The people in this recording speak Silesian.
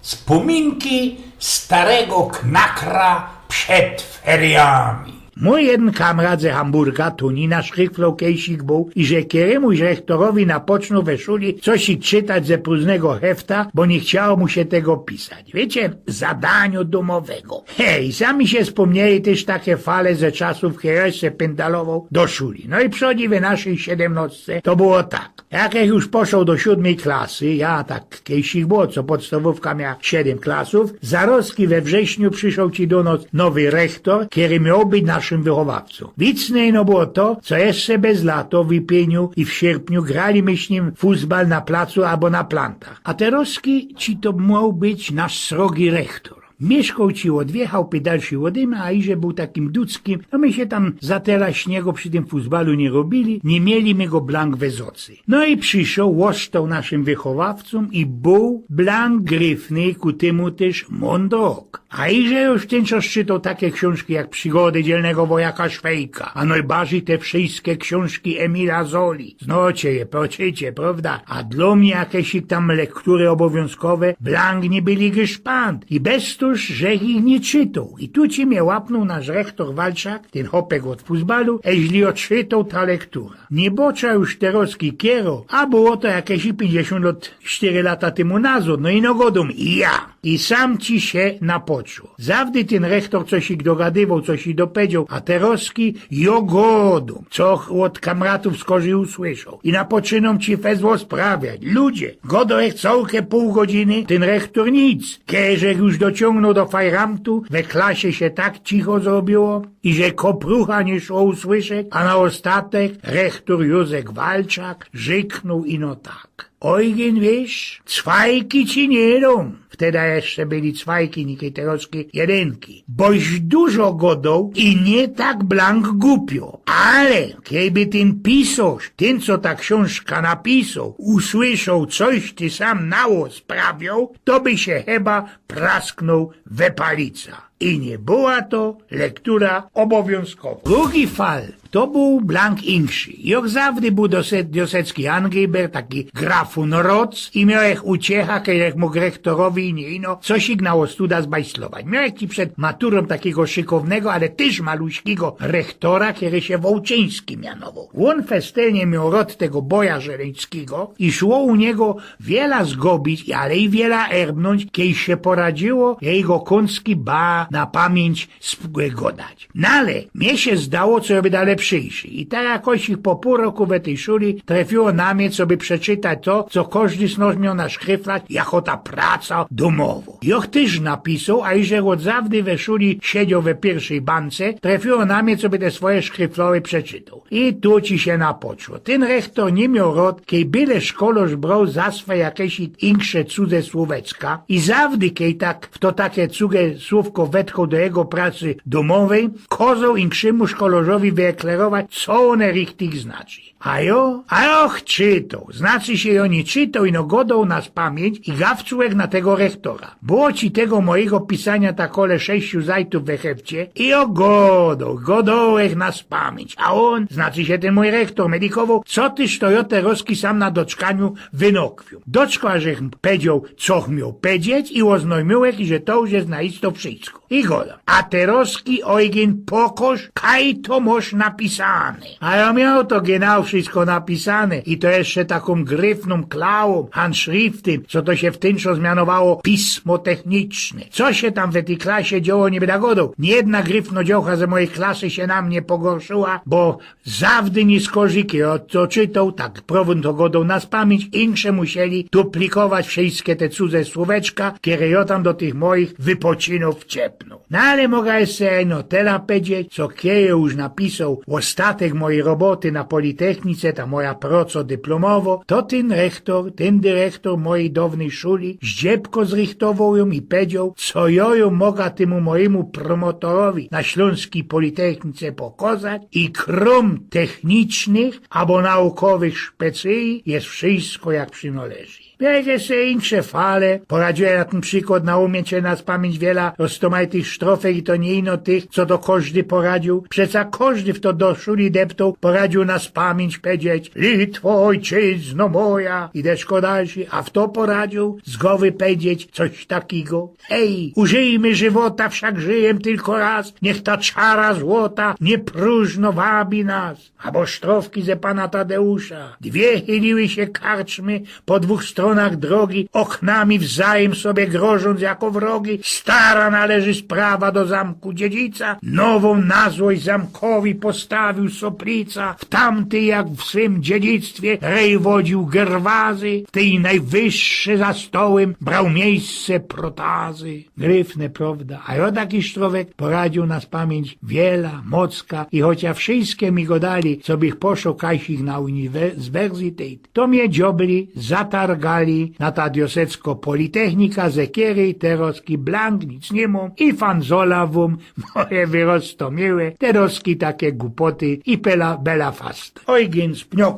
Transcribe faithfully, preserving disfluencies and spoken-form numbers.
Spōminki starego knakra przed feriami. Mōj jedyn kamrat ze Hamburga, Toni, naszryfloł kejsik bōł, iże kerymuś rechtorowi napocznōł we szuli cosik czytać ze prōżnego hefta, bo niy chciało mu sie tego pisać. Wiycie, zadaniŏ dōmowego. Hej, sami sie spōmnieli tyż take fale ze czasōw, kej jŏ jeszcze pyndalowoł do szuli. No i przodzi we naszyj siedymnŏstce to było tak. Jak żech już poszoł do siōdmyj klasy, ja tak kejsik było, co podstawōwka mia siedym klasōw, zarŏzki we wrześniu przyszoł ci do nŏs nowy rechtor, kery mioł być naszym wychowawcōm. Wicne ino było to, co jeszcze bez lato w lipyniu i w sierpniu grali my z nim fusbal na placu abo na plantach. A terŏzki ci to mioł być nasz srogi rechtor. Miyszkoł ci ôd dwie chałpy dalszy ôdy mie, a iże bōł takim duckim, to my sie tam za tela śniegu przi tym fusbalu niy robiyli, niy mieli my go blank we zŏcy. No i przyszoł, ôstoł naszym wychowawcōm i bōł blank gryfny, ku tymu tyż mōndrŏk. A iże już tyn czas czytoł take ksiōnżki jak Przigody dzielnego wojaka Szwejka, a nojbardzij te wszyjske ksiōnżki Emila Zoli. Znŏcie je, poczycie, prŏwda? A dlō mie jakeś tam lektury ôbowiōnzkowe blank niy byli gyszpant. I bez to, żech ich niy czytoł. I tu ci mie łapnōł nasz rechtor Walczak, tyn chopek ôd fusbalu, eźli ôczytoł ta lektura. Niy bŏczã już terŏzki kero, a było to jakeś piyńćdziesiōnt lŏt, sztyry lata tymu nazŏd, no i no godōm, ja. I sam ci sie napoczło. Zawdy tyn rechtor cosik dogadywoł, cosik dopowiedzioł, a terŏzki jŏ godōm, co ch-, ôd kamratōw skorzij usłyszoł. I napoczynōm ci fest ôsprawiać. Ludzie, godoł żech cołke pōł godziny, tyn rechtor nic. Kej żech już dociōngnōł do fajramtu, we klasie sie tak cicho zrobiło, iże koprucha niy szło usłyszeć, a na ôstatek rechtor Józek Walczak rzyknōł ino tak. Ojgyn, wiysz, cwajki ci niy dōm. Wtedy jeszcze byli cwajki, niy kej terŏzki jedynki. Boś dużo godoł i niy tak blank gupio. Ale kejby tyn pisŏrz, tyn co ta ksiōnżka napisoł, usłyszoł, coś ty sam nało sprawioł, to by sie chyba prasknōł we palica. I niy była to lektura ôbowiōnzkowo. Drugi fal to bōł blank inkszi. Jŏ zawdy bōł dose-, dosecki angiber, taki grafun roc i miołech uciecha, kej żech mōg rechtorowi i niy ino cosik na ôstuda zbajslować. Miołech ci przed maturōm takigo szykownego, ale tyż maluśkigo rechtora, kery sie Wołczyński mianowoł. Ôn festelnie mioł rŏd tego boja żeleńskigo i szło u niego wiela zgubić, ale i wiela erbnōńć, kej sie poradziyło jego kōnski ba na pamiyńć sp-, godać. No ale mie sie zdało, co jŏ byda lepszyjszy. I tak jakosik po pōł roku we tyj szuli trefiło na mie, coby przeczytać to, co kożdy z nŏs mioł na szkryflach, jako ta praca dōmowŏ. Jŏch tyż napisoł, a iże ôd zawdy we szuli siedzioł we piyrwszyj bance, trefiło na mie, coby te swoje szkryfloły przeczytoł. I tu ci sie napoczło. Tyn rechtor niy mioł rŏd, kej byle szkolŏrz broł za swe jakeś insze cudze słōweczka i zawdy, kej tak w to take cudze słōwko wetchoł do jego pracy dōmowyj, kozoł inkszymu szkolŏrzowi wyeklerować, co ône richtig znaczy. A jŏ? A jŏch czytoł. Znaczy sie, jŏ niy czytoł, ino godoł na spamiyńć i gawcułech na tego rechtora. Było ci tego mojigo pisania tak kole sześciu zajtōw we hefcie i jŏ godoł, godołech na spamiyńć. A ôn, znaczy sie tyn mōj rechtor, medikowoł, co tyż to jŏ terŏzki sam na doczkaniu wynokwiōm. Doczkała, żech powiedzioł, co mioł powiedzieć i ôznojmiōłech, iże to już je na isto wszysko. I godōm. A terŏzki, Ojgyn, pokŏż, kaj to mŏsz napisane. A jŏ mioł to genau wszysko napisane i to jeszcze takōm gryfnōm klałōm, handszriftym, co to sie w tyn czas mianowało pismo techniczne. Co sie tam we tyj klasie dzioło, niy byda godoł. Niy jedna gryfnŏ dziołcha ze mojij klasy sie na mie pogorszyła, bo zawdy niy skorzij, kej jŏ to czytoł, tak prowōn to godoł na spamiyńć, inkszi musieli duplikować wszyjske te cudze słōweczka, kere jŏ tam do tych mojich wypoczynōw wciepnōł. No ale moga jeszcze ino tela powiedzieć, co kej jŏ już napisoł ôstatek mojij roboty na politechnice, ta moja proco dyplōmowŏ, to tyn rechtor, tyn dyrechtor mojij downyj szuli zdziebko zrychtowoł jōm i powiedzioł, co jŏ jōm moga tymu mojymu promotorowi na Ślōnskij Politechnice pokozać i krōm technicznych abo naukowych szpecyji je wszysko jak przinŏleży. Wiele se insze fale. Poradził na tyn przikłod, naumiecie na spamiyńć wiela roztōmajtych sztrofek i to niy ino tych, co to kożdy poradził. Przeca kożdy, fto do szuli deptoł, poradził na spamiyńć pedzieć: „Litwo, ojczyzno moja”. I deszko dalszy, a fto poradził z gowy pedzieć coś takigo? Hej, użyjmy żywota, wszak żyjem tylko raz, niech ta czara złota niy próżno wabi nas. Abo sztrofki ze pana Tadeusza. Dwie chyliły sie karczmy po dwōch strōnach drogi, ôknami wzajym sobie grożōnc jako wrogi. Stara należy sprawa do zamku dziedzica, nowōm na złość zamkowi postawił soplica. W tamtyj, jak w swym dziedzictwie, rej wodził Gerwazy, w tyj nojwyższy za stołym brał miyjsce Protazy. Gryfne, prowda, a jo taki sztrofek poradził na spamiyńć wiela, mocka i chocia wszyjske mi godali, co bych poszoł kajsik na uniwersytet, to mie dziobli zatargali na ta diosecko politechnika, ze keryj terozki blank nic niy mōm i fanzola wōm moje wyroztōmiyłe terozki take gupoty i pela bela fast. Ojgyn z Pnioków.